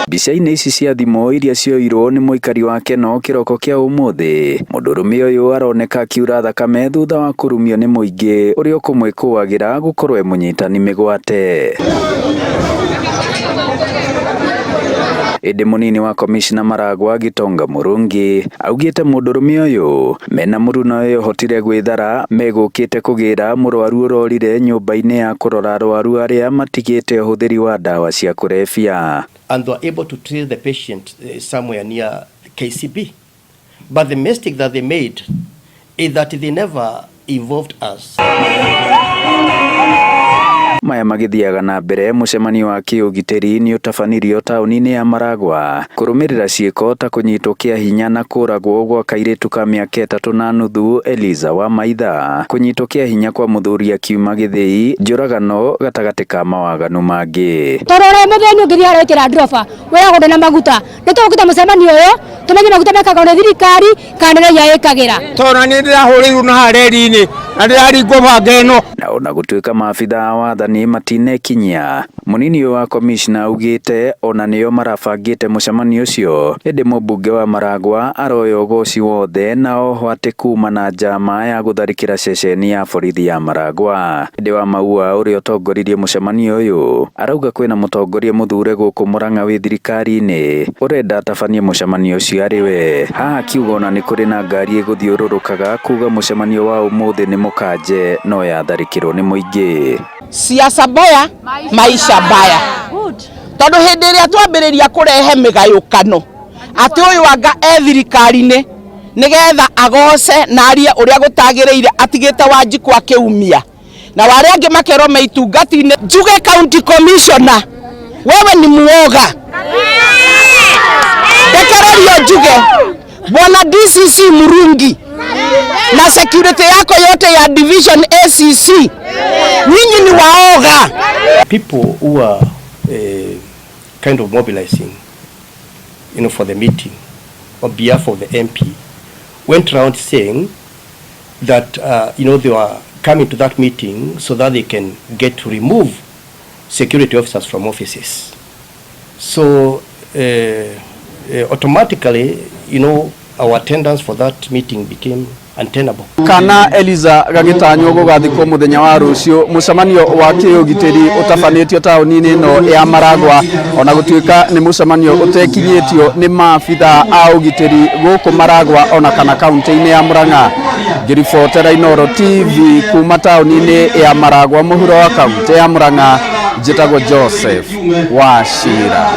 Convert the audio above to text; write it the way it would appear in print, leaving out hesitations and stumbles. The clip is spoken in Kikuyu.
Mbica-inĩ ici cia thimũ iria cioirwo nĩ mũikari wa Keno kĩroko kĩa ũmũthĩ, mũndũrũme ũyũ aroneka akiura thakame thutha wa kũrumio nĩ mũingĩ ũrĩa ũkũmwĩkũagĩra gũkorwo e mũnyitani mĩgwate. Ĩndĩ mũnini wa komishna Maragwa Gitonga Murungi augĩte mũndũrũme ũyũ mena mũruna ũyũ ũhotire gwĩthara megũkĩte kũgĩra mũrwaru ũrorire nyũmba-inĩ ya kũrora arwaru arĩa matigĩte ũhũthĩri wa ndawa cia kũrebia. And they were able to trace the patient somewhere near KCB. But the mistake that they made is that they never involved us. Maya magĩthiaga na mbere, mũcemanio wa kĩũgitĩri nĩ ũtabanirio taũni-inĩ ya Maragwa kũrũmĩrĩra ciĩko ta kũnyitwo kĩa hinya na kũragwo gwa kairĩtu ka mĩaka 3.5 Eliza wa Maitha, kũnyitwo kĩa hinya kwa mũthuri akiuma gĩthĩi, njũragano gatagatĩ ka mawaganu mangĩ. Tondũ ũrĩa mũthĩni ũngĩthiĩ arekĩra ndroba wĩragwo ndĩ na maguta. Nĩ tũgũkĩte mũcemanio ũyũ tũmenye maguta mekagwo nĩ thirikari kana nĩ raia ĩkagĩra. Tondũ nĩ ndĩrahũrĩirwo na harĩa reri-inĩ na ndĩraringwo banga ĩno. Na ona gũtuĩka maabitha a wathani matinekinyia, mũnini ũyũ wa komishna augĩte ona nĩo marabangĩte mũcemanio ũcio, ĩndĩ mũmbunge wa Maragwa aroya ũgoci wothe na oho atĩ kuma na njama ya gũtharĩkĩra ceceni ya borithi ya Maragwa. Ĩndĩ wa Maua ũrĩa ũtongoririe mũcemanio ũyũ arauga kwĩna mũtongoria mũthure gũkũ Murang'a wĩ thirikari-inĩ ũrenda atabanie mũcemanio ũcio arĩ we. Haha akiuga ona nĩ kũrĩ na ngari ĩgũthiũrũrũkaga kuga mũcemanio wa ũmũthĩ nĩ mũkanje no yatharĩkĩrwo nĩ mũingĩ. Siasa mbaya, maisha mbaya, tondu hindi ĩrĩa twambĩrĩria kũrehe mĩgayũkano atĩ ũyũ anga e thirikari-inĩ nĩgetha agoce na arie ũrĩa gũtagĩrĩire atigĩte Wanjikũ akĩumia na warĩa angĩ makerwo me itungati-inĩ. Njuge county commissioner, wewe ni muoga. Ndekererio njuge bwana DCC Murungi na security yako yote ya division ACC, nyinyi ni waoga. People who are kind of mobilizing for the meeting on behalf of the MP went around saying that they were coming to that meeting so that they can get to remove security officers from offices. So automatically, our attendance for that meeting became untenable. Kana Eliza gagĩtanywo gũgathikwo mũthenya wa rũciũ, mũcemanio wa kĩũgitĩri ũtabanĩtio taũni-inĩ ĩno ya Maragwa, ona gũtuĩka nĩ mũcemanio ũtekinyĩtio nĩ maabitha a ũgitĩri gũkũ Maragwa ona kana kaunti-inĩ ya Murang'a. Ngĩribotera Inooro TV kuma taũni-inĩ ya Maragwa mũhuro wa kaunti ya Murang'a, njĩtagwo Joseph Wachira.